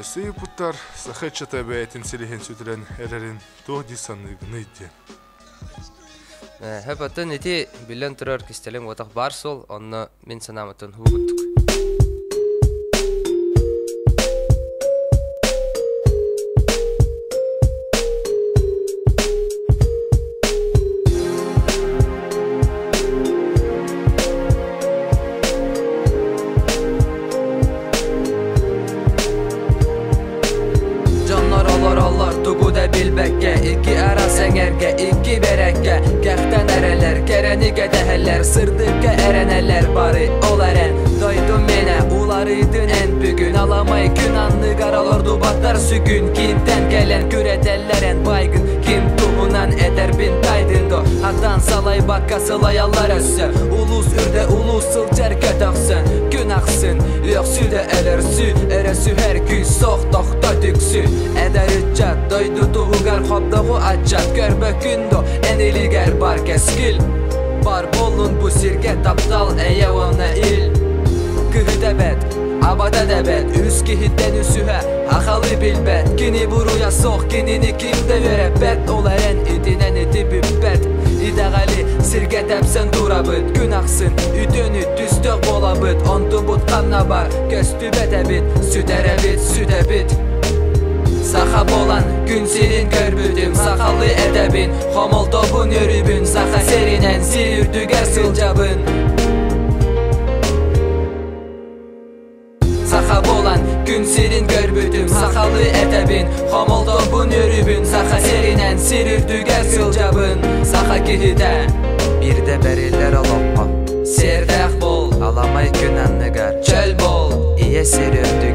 Өссө ыйыппыттар саха ыччата бэйэтин силиһин сүтэрэн эрэрин туох дии саныыгыный диэн. Хөп оттон ити биллэн турар кистэлэҥ уотах баар суол, онно мин санаамыттан һуугуттук. Дьоннор олороллор тугу да билбэккэ Икки араас эҥэргэ, икки бэрэккэ Кэхтэн эрэлэр, кэрэни кэтэһэллэр Сырдыкка эрэнэллэр бары ол эрэн Дойдум миэнэ уларыйдын эн бүгүн Аламай күн анныгар олордубаттар сүгүн Киинтэн кэлэн күрэтэллэр эн байгын Ким туһунан этэрбин тайдын до Атан салайбакка сылайаллар өссө Улуус үрдэ улуус сылдьар көтөхсөн Күн ахсын үөхсүү да өлөрсүү Өрөсүһэр күүс суох тохто түксүү Эдэр ыччат дойду туһугар хобдоҕу аччат Көрбөккүн до эн илигэр бар кэскил Бар буоллун бу сиргэ таптал эйэ уонна ил Кыһыта бэт, абата да бэт Үс киһиттэн үсүһэ ахалы билбэт Кини буруйа суох кинини ким да үөрэппэт Ол эрэн итинэн ити бүппэт Итэҕэли сиргэ тэпсэн турабыт Күн ахсын үтүөнү түстэх буолабыт Онтубут ханна бар көстүбэт эбит Сүтэрэбит сүтэбит Саха буолан күн сирин көрбүтүм Сахалыы этэбин хомолтобун өрүбүн Саха сиринэн сир үрдүгэр сылдьабын Саха буолан күн сирин көрбүтүм Сахалыы этэбин, хомолтобун өрүбүн Саха сиринэн сир үрдүгэр сылдьабын Саха киһитэ Биирдэ бэриллэр олоххо Сиэрдээх буол, аламай күн анныгар чөл буол Ийэ сир үрдүгэр.